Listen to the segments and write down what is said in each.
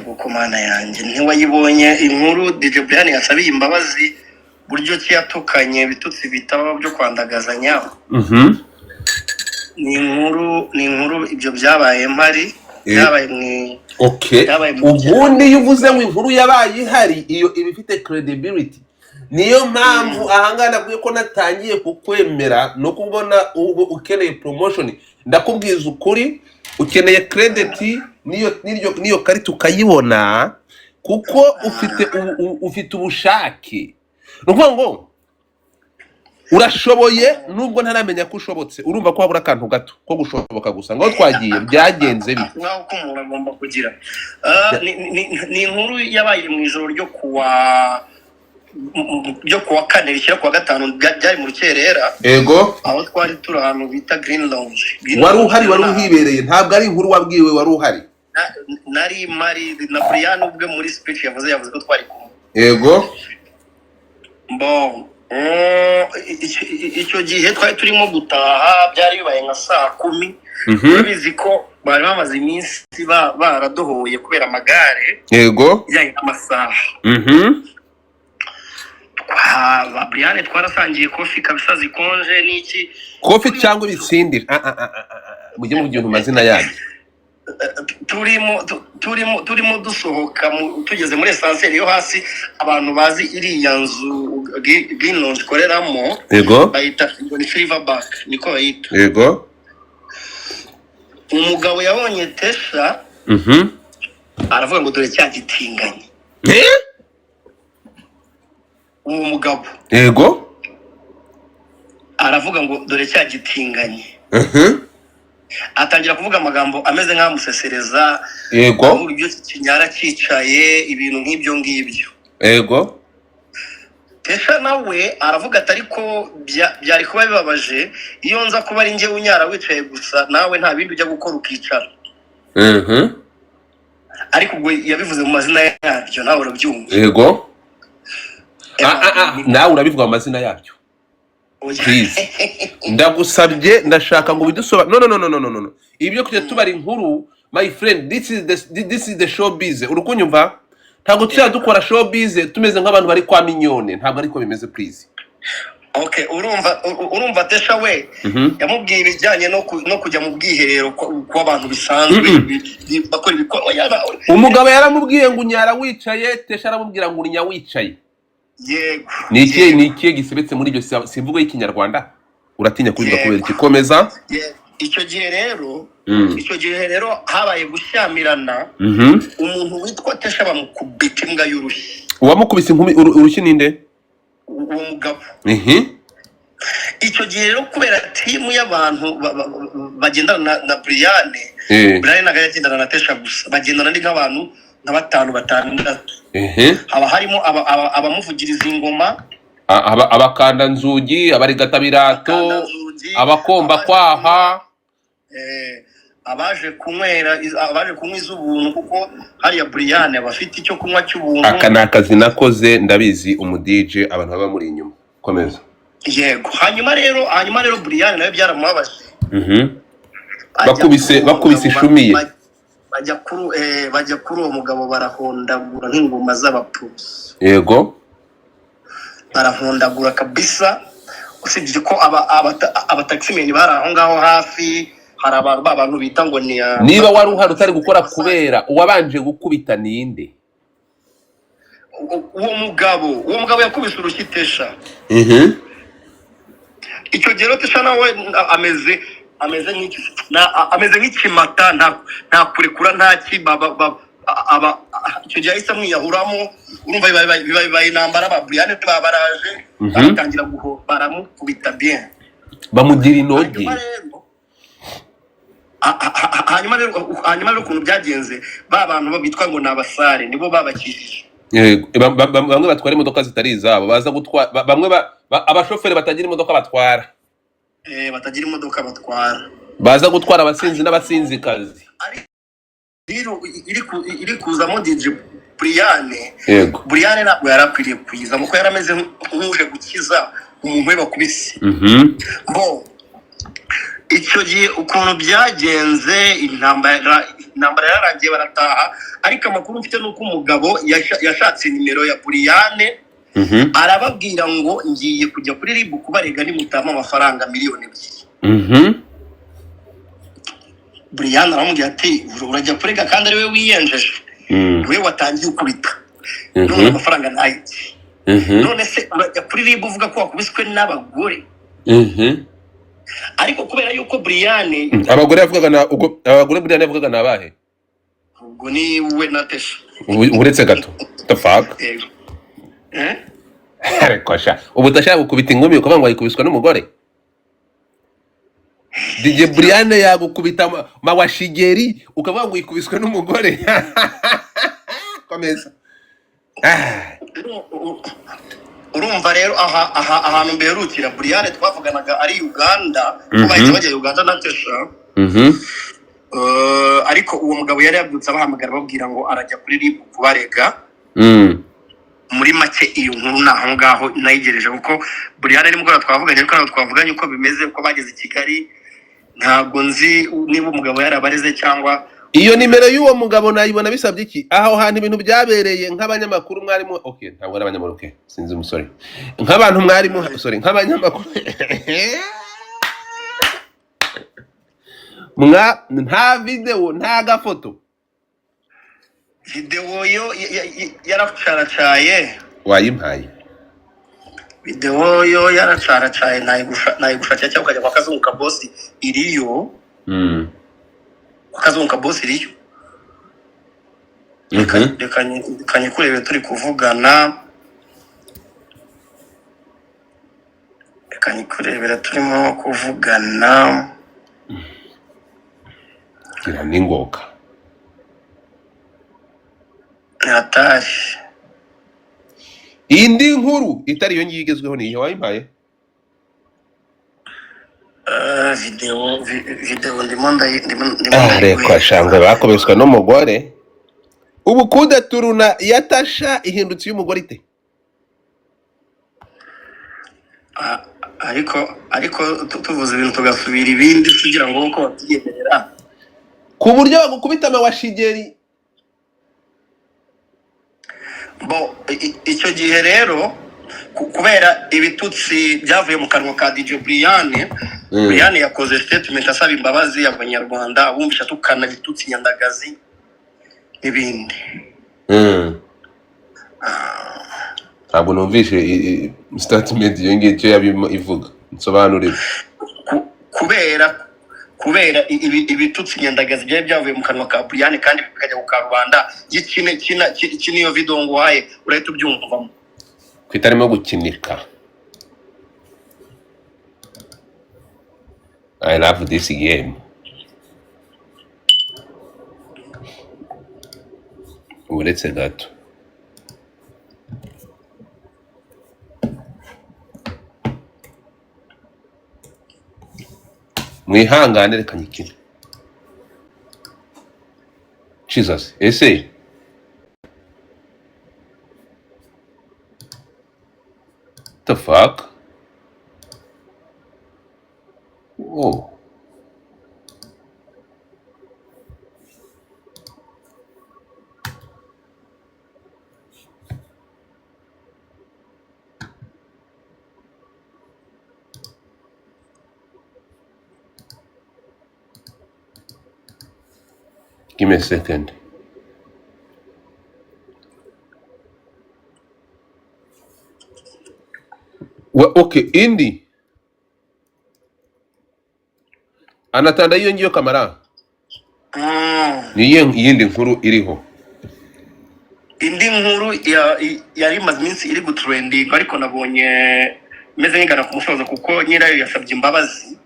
Ego ko Mana yanjye, ntiwayibonye inkuru DJ Brian yasabiye imbabazi buryo ki yatukanye ibitutsi bitaba byo kwandagazanya? Ni inkuru ibyo byabaye mpari. Byabaye mu Byabaye mu Ubundi iyo uvuze ngo inkuru yabaye ihari, iyo iba ifite credibility. Niyo mpamvu ahangaha nakwiye ko natangiye kukwemera no kubona ubu ukeneye promotion. Ndakubwiza ukuri, ukeneye credit niyo n'iryo n'iyo karita ukayibona, kuko ufite ufite ubushake. Ni ukuvuga ngo urashoboye, nubwo ntaramenya ko ushobotse. Urumva ko habura akantu gato ko gushoboka gusa. Ngo twagiye, byagenze bite? Nk'aho ko umuntu agomba kugira. Ni inkuru yabaye mu ijoro ryo kuwa kane rishyira kuwa gatanu, byari mu rukerera, aho twari turi ahantu bita Green Lounge. Green Wari Lounge uhari? rero Wari ni ahantu uhibereye? Ntabwo ari inkuru wabwiwe, wari uhari? Nari mari na Brian ubwe. Muri speech yavuze ko twari kumwe. Bon, icyo gihe twari turimo gutaha, byari bibaye nka saa 10. Urabizi ko bari bamaze iminsi baradohoye kubera amagare ijyanye n'amasaha. Ba Brian twarasangiye coffee kabisa zikonje n'iki. Coffee cyangwa ibisindira? Ah, ah, ah, ah, ah. Mujye muvuga ibintu mu mazina yabyo. Turimo dusohoka, tugeze muri ascenseur yo hasi, abantu bazi iriya nzu Green Lounge ikoreramo, bayita ngo ni Silverback, niko bayita. Umugabo yabonye Tesha, aravuga ngo dore cya gitinganye. Eh? Uwo mugabo aravuga ngo dore cya gitinganye, atangira kuvuga amagambo ameze nk'amusesereza, avuga ibyo kinyara cyicaye, ibintu nk'ibyo ngibyo. Tesha nawe aravuga ati ariko byari kuba bibabaje iyo nza kuba ari njyewe unyara wicaye gusa, nawe nta bindi ujya gukora ukicara. Ariko ubwo yabivuze mu mazina yabyo, nawe urabyumva. Yego. Ah, ah, ah, nawe urabivuga mu mazina yabyo. Oya. Please, ndagusabye, ndashaka ngo bidusobanure. No, no, no, no, no, no, no, ibyo kujya tubara inkuru, my friend, this is the showbiz. Uri kunyumva? Ntabwo tuzajya dukora showbiz tumeze nk'abantu bari kwa Mignone. Ntabwo ariko bimeze, please. Okay, urumva Tesha we yamubwiye ibijyanye no kujya mu bwiherero kw'abantu bisanzwe, bakora oya, Umugabo yaramubwiye ngo unyara wicaye, Tesha aramubwira ngo urinya wicaye. Yego. Ni ikihe, ni ikihe gisebetse muri ibyo? Si imvugo y'Ikinyarwanda? Uratinya kubivuga kubera iki? Komeza. Yego. Icyo gihe rero habaye gushyamirana. Umuntu witwa Tesha bamukubita imbwa y'urushyi. Uwamukubise inkumi urushyi ninde? Uwo mugabo. Icyo gihe rero, kubera team y'abantu bagendana na Brian, Brian ntabwo yagendana na Tesha gusa, bagendana ni nk'abantu nka batanu, batandatu. Haba harimo abamuvugiriza ingoma, Abakandanzugi, abarigatabirato, abakandanzugi, abakomba abaje kwaha. Abaje kunywera, abaje kunywa iz'ubuntu, kuko hariya Brian aba afite icyo kunywa cy'ubuntu. Aka ni akazi nakoze, ndabizi. Umu DJ, abantu baba muri inyuma. Komeza. Yego. Hanyuma rero Brian nawe byaramubabaje. Ajya Bakubise kuri uwo bakubise mugabo, ishumi ye. Bajya kuri uwo mugabo, barahondagura nk'ingoma z'abapusi. Barahondagura kabisa. Usibye ko abataximen bari aho ngaho hafi, hari abantu ba bantu bita ngo ni Niba wari uhari utari gukora, kubera uwabanje gukubita ninde? Uwo mugabo yakubise urushyi Tesha. Icyo gihe rero Tesha nawe ameze nk'ikimata, nta kurekura, nta ki aba icyo gihe ahise amwiyahuramo. Urumva bibaye intambara, ba Brian babaraje, baratangira baramukubita bien. Bamugira inoge. Hanyuma rero ukuntu byagenze, ba bantu bitwa ngo ni abasare nibo babakijije. Yego, bamwe batwara imodoka zitari izabo, baza gutwara bamwe abashoferi batagira imodoka batwara. Batagira imodoka batwara. Baza gutwara abasinzi n'abasinzikazi. Ari iri kuzamo DJ Brian. Brian ntabwo yari akwiriye kuyizamo kuko yari ameze nk'uje gukiza umuntu we bakubise. Bo icyo gihe ukuntu byagenze, intambara Intambara yararangiye barataha, ariko amakuru mfite ni uko umugabo yashatse nimero ya Buriyane, arababwira ngo ngiye kujya kuri RIB kubarega nimutama amafaranga 2 miliyoni. Buriyane aramubwira ati urajya kurega kandi ari we wiyenjeje, we watangiye ukubita, none amafaranga ntayiki. None se urajya kuri RIB uvuga ko wakubiswe n'abagore? Ariko kubera yuko Buriyane Abagore yavugaga na ubwo abagore Brian yavugaga ni abahe? Ubwo ni we na Tesha. Uretse gato, the fuck? Yego. Eh? Ariko sha, ubu udashaka gukubita ingumi ukavuga ngo wayikubiswe n'umugore? DJ Brian yagukubita mawashigeri ukavuga ngo uyikubiswe n'umugore? Komeza. Ah. Urumva rero aha ahantu mberukira, Buriyane twavuganaga ari Uganda, ko bahise bajya Uganda na Tesha. Ariko uwo mugabo yari yabyutse abahamagara babwira ngo arajya kuri RIB kubarega. Muri make iyo nkuru ni aho ngaho nayigereje, kuko Buriyane nimugoroba twavuganye, ariko ntabwo twavuganye uko bimeze, uko bageze i Kigali. Ntabwo nzi niba umugabo yarabareze cyangwa Iyo nimero y'uwo mugabo nayibona bisabye iki? Aho hantu ibintu byabereye, nk'abanyamakuru mwarimu, okay, ntabwo ari abanyamakuru, okay, sinzi umusore, nk'abantu mwarimu, sorry, nk'abanyamakuru mwa nta video, nta gafoto? Videwo yo yaracaracaye. Wayimpaye? Videwo yo yaracaracaye, nayigushakira cyangwa ukajya kwa Kazungu Kabosi iriyo. Kwa Kazungu Kabosi iriyo. Reka reka nyikurebe turi kuvugana, reka nyikurebera turimo kuvugana. Gira n'ingoga. Ni hatari. Indi nkuru itari iyo ngiyo igezweho ni iyo wayimpaye? Videwo ndimo ndimo Ah, reka ndayiguhereza. Shangwe bakubiswe n'umugore, ubu kudaturuna ya Tasha ihindutse iy'umugore ite? Ah, ariko tuvuze ibintu tugasubira ibindi tugira ngo uko babyiyemerera. Ku buryo bagukubita amawashigeri. Bo icyo gihe rero kubera ibitutsi byavuye mu kanwa ka DJ Brian, Brian yakoze statement asaba imbabazi abanyarwanda abumvisha atukana ibitutsi nyandagazi n'ibindi. Ntabwo numvishe statement iyo ngiyo icyo yabimo ivuga, nsobanurire. Kubera ibitutsi nyandagazi byari byavuye mu kanwa ka Brian kandi bikajya ku karubanda y'ikine kina kino, iyo video nguhaye urahita ubyumvamo. Ko itarimo gukinika. I love this game. Uretse gato, mwihangane, reka nyikine. Jesus, ese the fuck? Oh, give me a second. Well, okay, indi anatanda iyo ngiyo kamara. Niyo iyindi nkuru iriho? Indi nkuru yari imaze iminsi iri gutrendinga, ariko nabonye imeze nk'igana ku musozo kuko nyirayo yasabye imbabazi.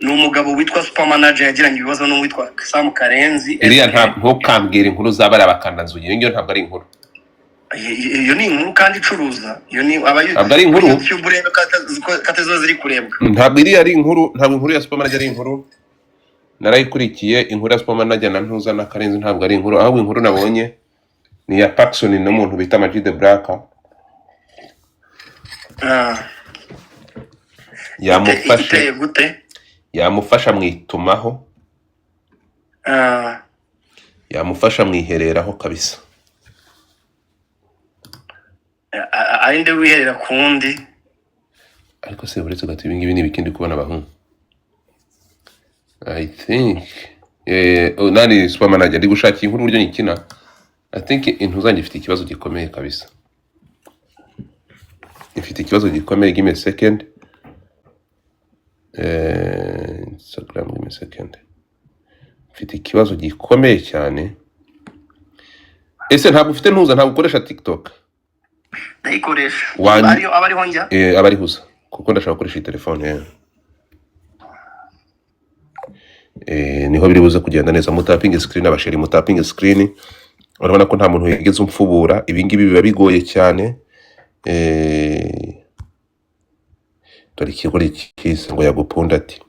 Ni umugabo witwa Super Manager yagiranye ibibazo n'uwitwa Sam Karenzi. Iriya nta, ntukambwire inkuru zabariya bakandazuye, iyo ngiyo ntabwo ari inkuru. Iyo ni inkuru kandi icuruza, iyo ni aba Ntabwo ari inkuru. YouTube urebe ko zo ziri kurebwa. Ntabwo iriya ari inkuru, ntabwo inkuru ya Super Manager ari inkuru. Narayikurikiye inkuru ya Super Manager na ntuza na Karenzi, ntabwo ari inkuru. Ahubwo inkuru nabonye ni iya Paxson n'umuntu bita Ama G The Black. Yamufashe Iteye gute? Yamufasha amwitumaho. Yamufasha mwihereraho kabisa. Ari nde wiherera ku wundi? Ariko se uretse gato, ibi ngibi ni ibikindi kubona abahungu. I think oh, nani supermanager, ndi gushaka inkuru uburyo nyikina. I think intu zanjye ifite ikibazo gikomeye kabisa, ifite ikibazo gikomeye. Give me a second. Instagram, give me a second. Mfite ikibazo gikomeye cyane. Ese ntabwo ufite ntuza, ntabwo ukoresha TikTok? Ndayikoresha. Wan Ariyo aba ariho njya. Aba ari huza kuko ndashaka gukoresha iyi telefone. Niho biri buze kugenda neza. Mutapinge screen, abasheri, mutapinge screen. Urabona ko nta muntu wigeze umfubura, ibi ngibi biba bigoye cyane. Dore ikigori cyiza ngo yagupunda ati